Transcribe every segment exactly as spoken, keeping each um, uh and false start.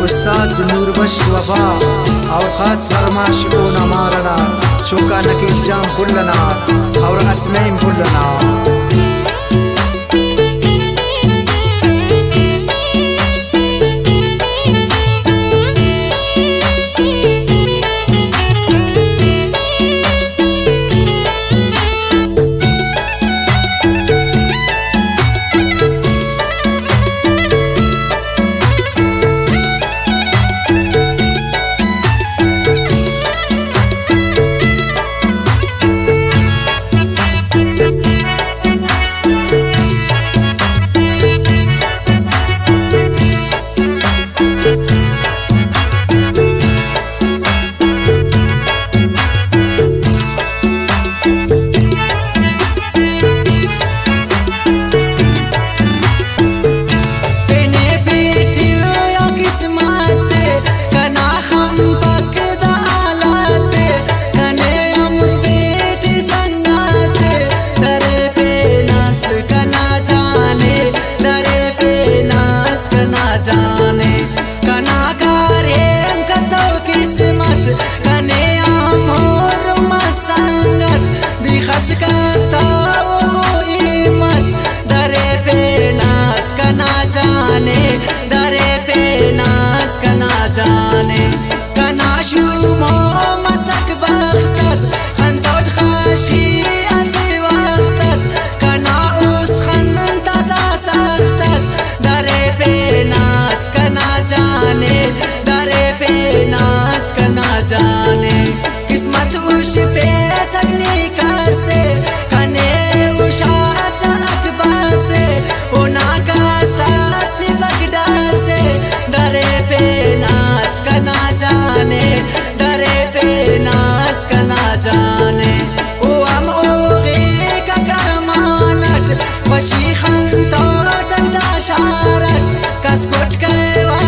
استاد نور بخش وفا اور خاص فرمائش اونا مار انا چوکا نقیب جان پھل انا اور اسنعیم پھل انا۔ تینے پیٹیو یا قسمت تے، کنا خمبک دا حالت تے، کنے عمر بیٹی سنگت تے، درے پیناس کنا جانے، درے پیناس کنا جانے۔ کنا کاریم کتو قسمت، کنے آ مہر مسنگت، دی خس کتو ہمت، درے پیناس کنا جانے، درے پیناس کنا جانے۔ کنا شومو مسک بخت اس، خنتوٹ خشی اسہ وخت اس، کنا است خن تا دا سخت اس، درے پیناس کنا جانے، درے پیناس کنا جانے۔ قسمت اُش پیسک نی کسے، کنے اُشاسہ اکباسے، اونا کساس تے بگڑاسے، درے پیناس کنا جانے، درے پیناس کنا جانے۔ او ہم اوغیکک ارمان اٹ، خوشی خنتوٹ اندا شار اٹ، کس کٹ کریوہ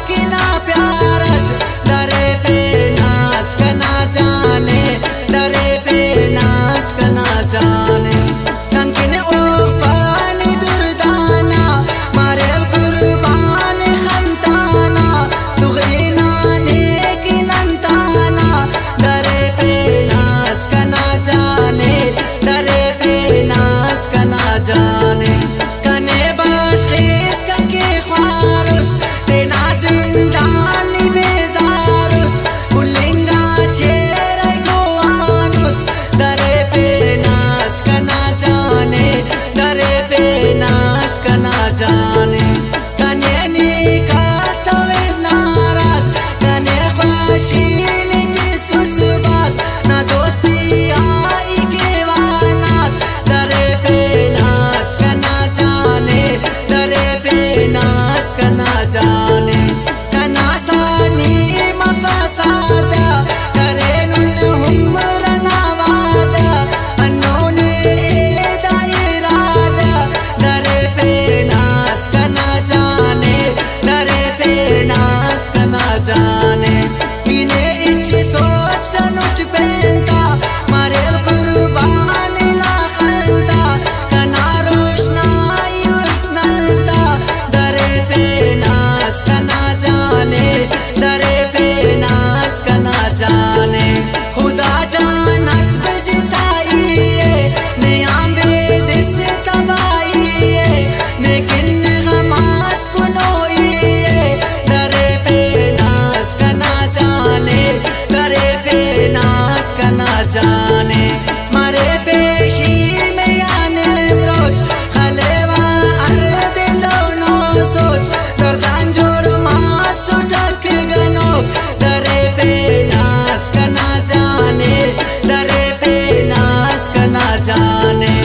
کنا پیار اٹ، درے پیناس کنا جانے، درے پیناس کنا جانے۔ تنکن او پانی دردانا، مریو قربان خنتانا، تغینا نیکی ننتانا، درے پیناس کنا جانے، درے پیناس کنا جانے۔ کنے بخش خیس کن کہ خوارس، تینا زندان نی بیزارس، کل انگا چہرہ گوانس، درے پیناس کنا جانے، درے پیناس کنا جانے۔ کنے نی کتویس ناراض، کنے خوشی نی تسس باز، نا دوستی آ ای کیوہ ناز، درے پیناس کنا جانے، درے پیناس کنا جانے۔ کنا سانی مفسادہ، کرینن عمر نا وعدہ، ہندن ءِ دا ارادہ، درے پیناس کنا جانے، درے پیناس کنا جانے۔ ای نے ہچ سوچ تنٹ پین تا، مریو قربان نا خن تا، کنا روشنائی اس نن تا، درے پیناس کنا جانے، درے پیناس کنا جانے۔ خدا جانت بجتائی ءِ، نے آن بیدس تباہی ءِ، نے کن غم اس کنوئی ءِ، درے پیناس کنا جانے، درے پیناس کنا جانے۔ مرے پیشی میان امروز، خلیوہ ہر دلونو سوز، دردان جوڑ ماسو ڈک گنوک، درے پیناس کنا جانے، درے پیناس کنا جانے۔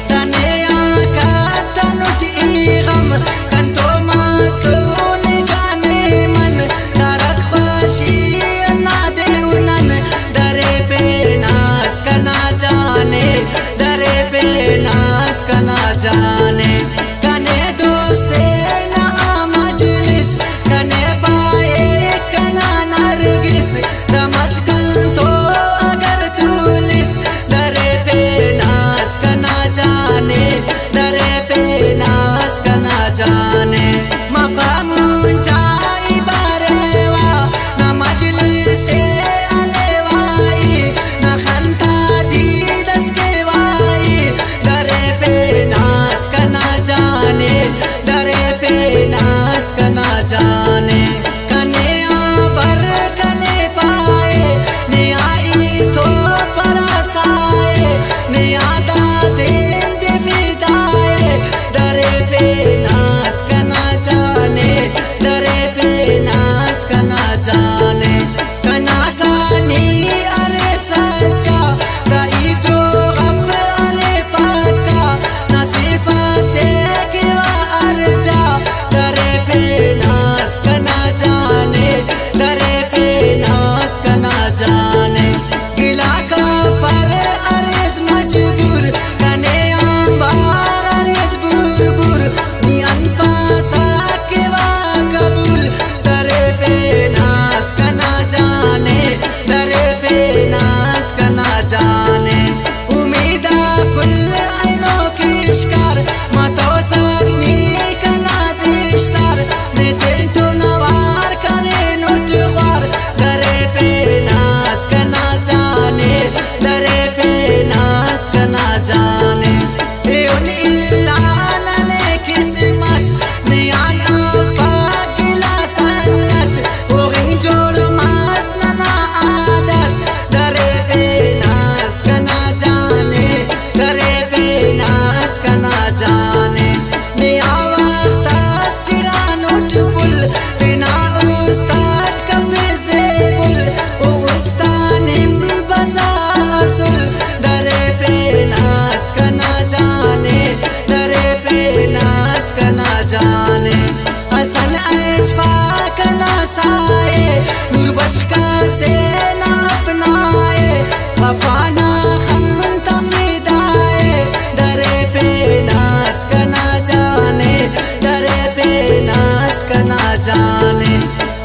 تنے آ کتنٹ ای غم، کنتو ماسون جانے من، ترک خوشی نا دیو نن، درے پیناس درے پین اس کنا جانے، درے پین اس کنا جانے۔ گلا کپر اریس مجبور، کنے آنبار اریس بور بور۔ نی انت پاسہ کیوا قبول، درے پین اس کنا جانے، درے پین اس کنا جانے۔ امید آ پھل اینو کشکار، متو سوار نی کنا دشتار۔ نے تین تو نوار کرینٹ خوار، درے پین اس کنا جانے، درے پین اس کنا جانے۔ ایہن الا ننے قسمت، نیان آ پاک گلا سنگت، اوغنگ جوڑ مس ننا عادت، درے پین اس کنا جانے، درے پین اس کنا جانے۔ نی آ وخت آ چڑانٹ پل، تینا استاد کپسے بل، او استاد نم بسا اسل، درے پین اس کنا جانے، درے پین اس کنا جانے۔ حسن ایچ پاک نا سائے، نور بخش کاسے نا اپنائے، وفا نا خن تا فدائے، درے پین اس کنا جانے، درے پین اس کنا جانے۔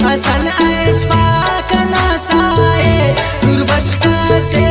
حسن ایچ پاک نا سائے، نور بخش کاسے